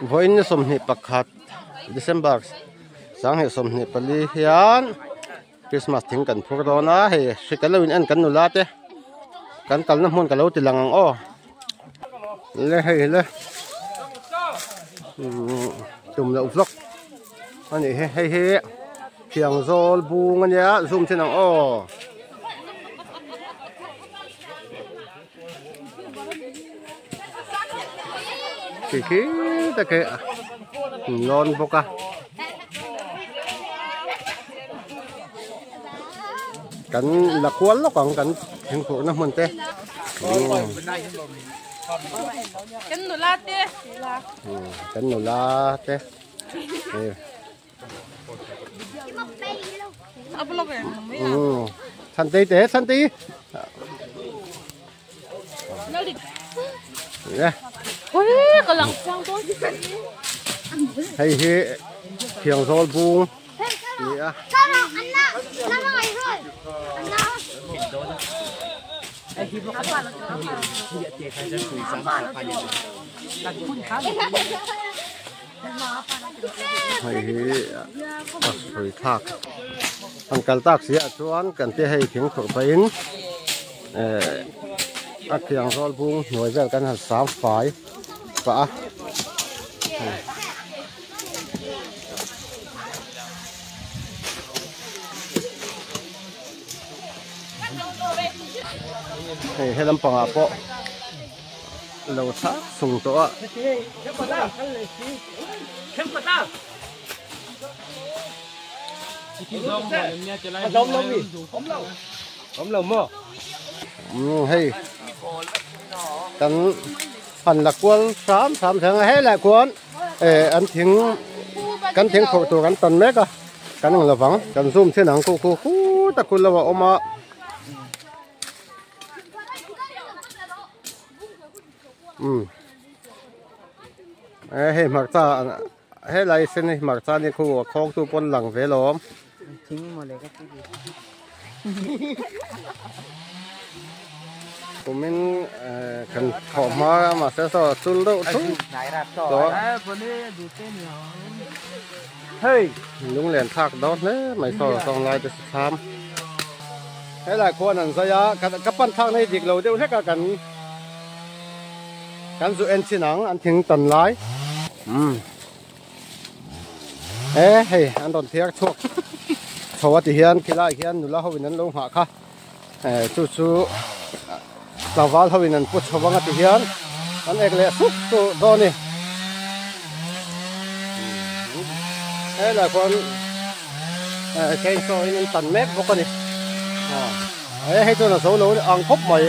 Vawiin 21 December 2024 hian Christmas thing kan phur dawn a hei hri kan lo in en kan nula te kan kalna hmun ka lo ti lang ang aw le hei le tum loh vlog a nih hi hei hi thiang zawl bung a nia zoom thin ang aw. Khi khi te khi lawn bawk a kan la kual lawk ang kan thingphurhna hmun te kan nula te kan nula te Santi te Santi hei hi thiang zawl bung ni a Hei hi a sawi thlak an kal tak si ah chuan kan te hei thing phurh pahin eh a thiang zawl bung hnuai vel kan han sam fai pah a. Hei he lampangah pawh. Lo thak sung tawh a. Umm hei kan han la kual hram hram thei ang a helaiah khuan eh an thing kan thing phurh tur an tan mek a kan ang lovang kan zoom thin ang khu khu khu tak khu lo a awm a. Umm e hei hmarcha helai sen hi hmarcha ni khu a khawng tu pawn lang ve lawm kumin kan thawh hma a mahse saw a chul deuh thung tawh lunglen thlak dawn hle mai saw sawng lai te thlam helai khuan an zai a ka pan thlak na hi dik lo deuh hlek a kan kan zu en chin ang an thing tan lai umm e hei an rawn thiar chhuak chho a ti hian khilai hian nula ho in an lo nghah kha e chu chu tlangval ho in an pu chho ang a ti hian an ek leh sup chu dawn a ni helai khuan chainsaw in an tan mek bawk a ni e hei chuan a zo lo ang khawp mai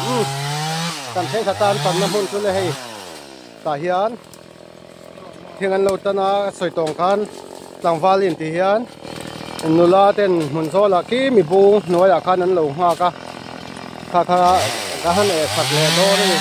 umm kan thenkhat tan tanna hmun chu le hei tah hian thing an lo tan a sawi tawng khan tlangval in tih hian nula ten hmun zawlah khi mi bung hnuaiah khan an lo nghak a kha kha ka han eh sak leh dawn a ni.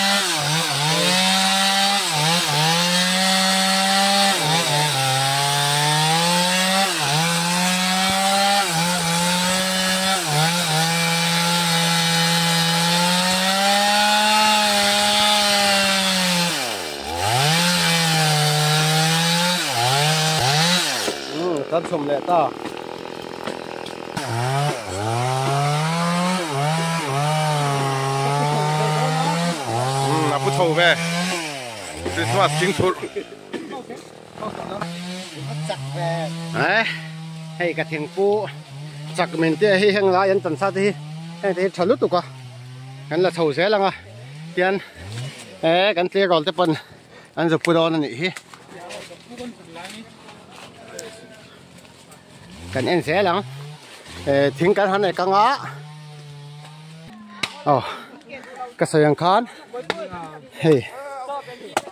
Kan chhawm leh ta. A pu chho ve Christmas thing phurh. Hei ka thingpu chak min te hi heng lai an tan sa te hi heng te hi tha lutuk a kan la chho zel ang a tian e kan tleirawl te pawn an zu pu dawn a nih hi kan en zel ang e thing kan han ek anga aw ka sawi ang khan hei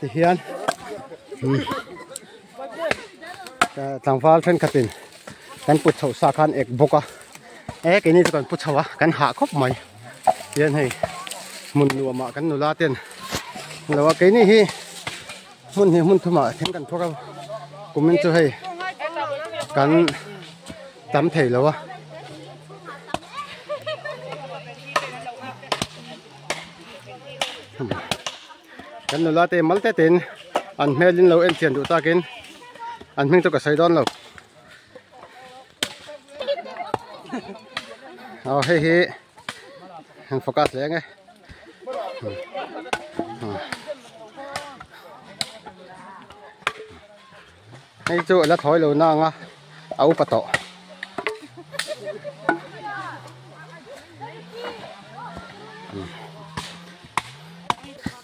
ti hian tlangval thenkhatin kan put chhoh sa khan ek bawk a e keini chu kan pu chho a kan hah khawp mai hian hei hmun nuamah kan nula ten lo a keini hi hmun hnih hmun thumah thing kan phur a kumin chu hei kan tam thei lo a. Kan nula te mal te ten. An hmel in lo en chian duh takin an hming chu ka sawi dawn lo. Aw hei hi an focus leh ang e. Hei chu a la thawi lo na ang a a upa tawh.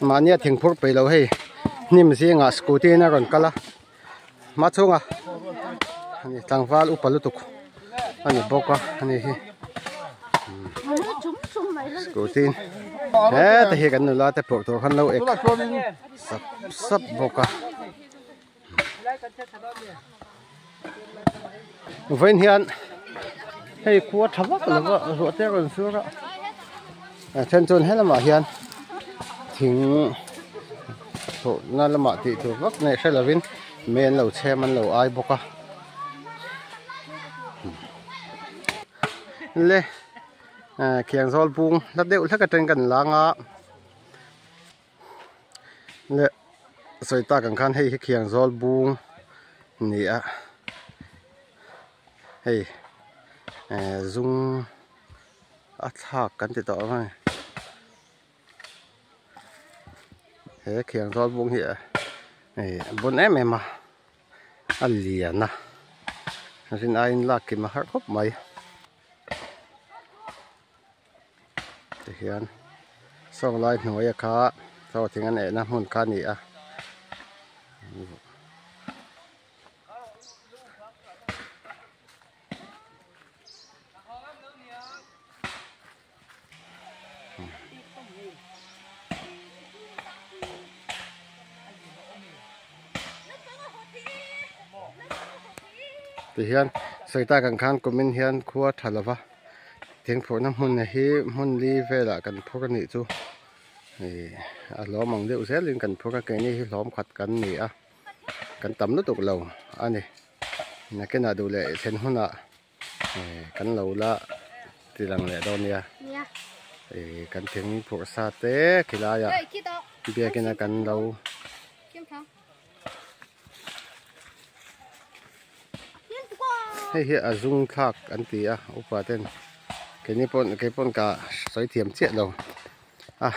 Mahnia thingphur peih lo hei hnim zingah scooty in a rawn kal a hma chhunga ani tlangval upa lutuk a ni bawk a ani hi scooty in heta hi kan nula te phurh tur khan lo ek sap sap bawk a. Vawiin hian hei khua tha vak lo va ruah te a rawn sur a a then chuan he lamah hian thing thawhna lamah tih tur vak nei hre lovin mei an lo chhem an lo ai bawk a le khiang zawl bung hla deuh hlek atangin kan lang a. Leh sawi tak ang khan hei hi khiang zawl bung a ni a hei eh zum a thlak kan ti tawh ang a ni he khiang zawl bung hi eh a bun em em a a lian a rin aiin lak kim a har khawp mai. Tihian saw lai hnuaia kha chaw thing an ehna hmun kha a ni a. Tihian sawi tak ang khan kumin hian khua tha lova thingphurhna hmun hi hmun li velah kan phur a nih chu ih a hlawm ang deuh zelin kan phur a keini hi hlawm khat kan ni a kan tam lutuk lo a ni nakinah duh leh thlen hunah eh kan lo la ti lang leh dawn nia ih kan thing phurh sa te khilaiah biakin a kan lo hei hi a zung thlak an ti a upa ten keini pawn kei pawn ka sawi thiam chiah lo a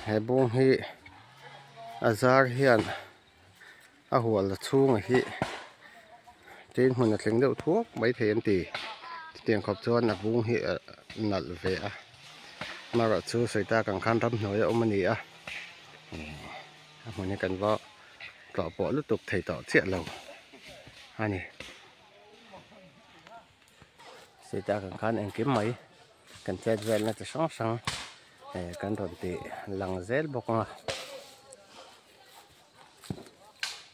he bung hi a zar hian a hual chhungah hi tin hmun a tling deuh thuak mai thei an ti chutiang khawp chuan a bung hi a nalh ve a amaherawh chu sawi tak ang khan ramhnuai a awm a ni a a hmun hi kan va tlawh pawh lutuk thei tawh chiah lo a ni sawi tak ang khan engkim mai kan chet velna chi hrang hrang eh kan rawn tih lang zel bawk ang a.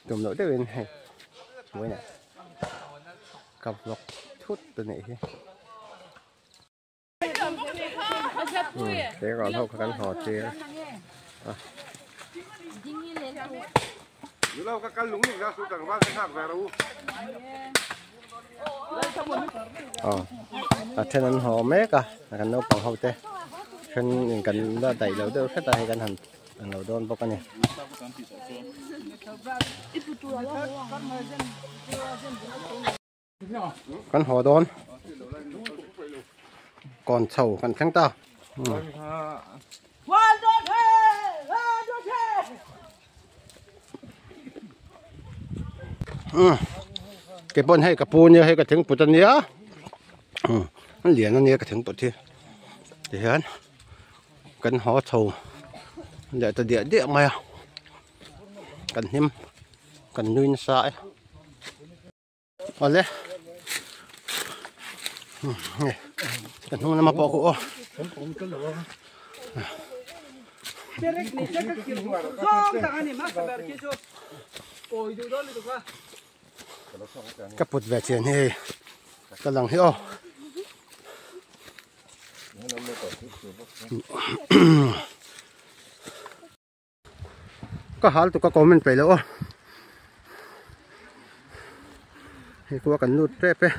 Tum loh deuhin hei vawiinah ka vlog thut a nih hi. Tleirawl ho kha kan haw tir a. Aw a then an haw mek a kan naupang ho te then in kan la daih loh deuh hret a hei kan han An lo dawn bawk a ni. Kan haw dawn. Kawn chho kan thleng ta. Kei pawn hei ka pu nia hei ka thingput a nia. An lian a nia ka thingput hi. Tihian. Kan haw chho leh ta diah diah mai a kan hnim kan nui nasa e awle kan hnung lama pawh khu aw ka put ve chian hi ka lang hi aw. Ka hal tuk a comment peih loh a hei khua kan lut tep e.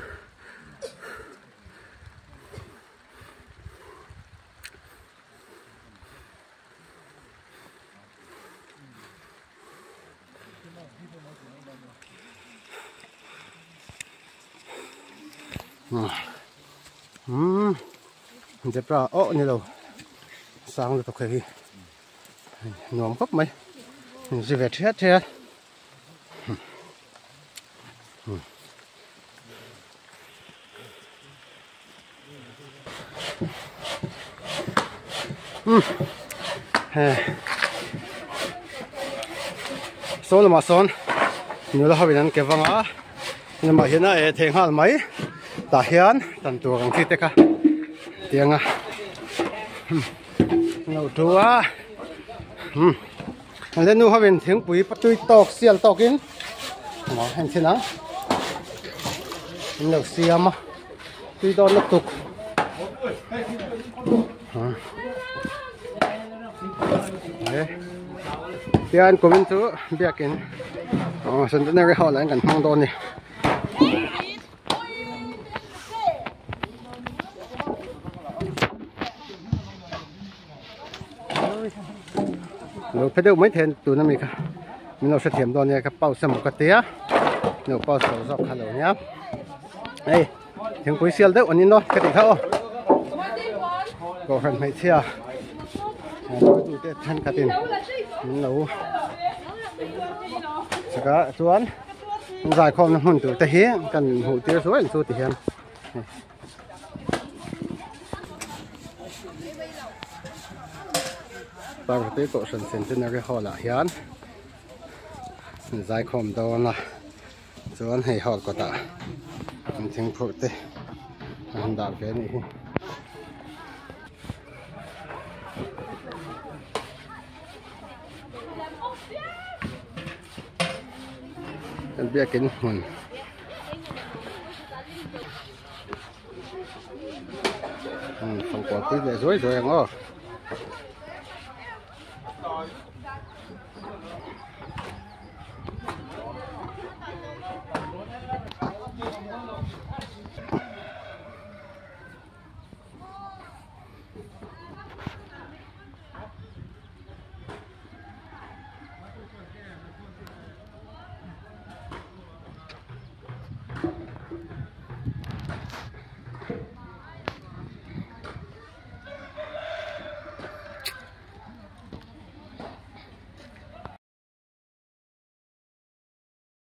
Umm zebra awh ni lo sang lutuk hei hi nuam khawp mai in zi ve thiat thiat. Saw lamah sawn nula ho in an ke vang a lamah hian a eh thei nghal mai tah hian tan tur ang chi te kha tiang a lo thu a an le nu ho in thingpui patui tawk sial tawk in maw heng chin ang an lo siam a tui dawn lutuk tian kumin chu biakin aw centenary hall ah hian kan hmang dawn a ni. Lo phe deuh mai thei tun ami kha min lo hrethiam dawn nia ka pause emaw ka tia lo pause lo zawk kha lo nia hei thingpui sial deuh an in aw ka tih kha aw kohhran hmeichhia tute thenkhatin min lo chaka chuan zaikhawmna hmun tur te hi kan hmuh tir zuai ang chu ti hian. Parvati Kohhran Centenary Hall ah hian an zaikhawm dawn a chuan hei hall kawtah an thingphurh te an han dah ve a nih hi. Kan biakin hmun. Fangkual pui leh zuai zuai ang aw.